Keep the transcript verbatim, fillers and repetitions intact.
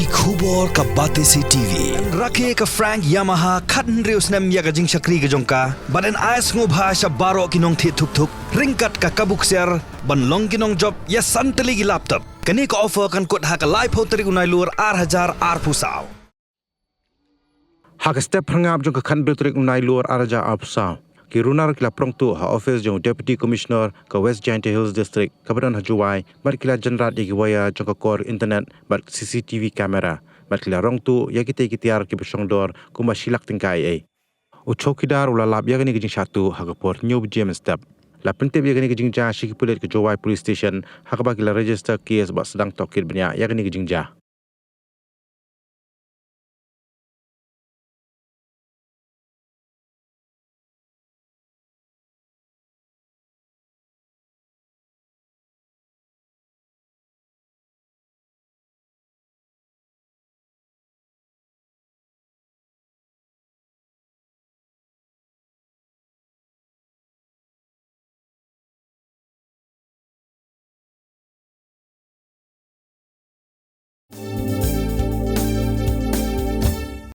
Ki khubor ka Batesi TV. Rakhe ka Frank Yamaha khathynriew snem ïa ka jingshakri ka jong ka bad yn ai sngewbha sha baroh ki nongthied thuk thuk ryngkat ka kabu ksiar ban long ki nongjop ïa san tylli ki laptop. Kane ka offer kan kut ha ka laiphew tarik u Nailur ar hajar arphew saw. Ha ka step phyrngap jong ka khathynriew tarik u Nailur ar hajar arphew saw, ki runar ki la prong tuh ha office jong Deputy Commissioner ka West Jaintia Hills District kaba don ha Jowai bad ki la jynrat ïa ki wire jong ka kor internet bad C C T V camera bad ki la rong tuh ïa kitei ki tiar kiba shongdor kumba shi lak tyngka ei ei. U chowkidar u la lap ïa kane ka jingshah tuh ha ka por hynñiew baje mynstep. La pyntip ïa kane ka jingjia sha ki pulit ka Jowai Police Station ha kaba ki la register case bad sdang tohkit bniah ïa kane ka jingjia.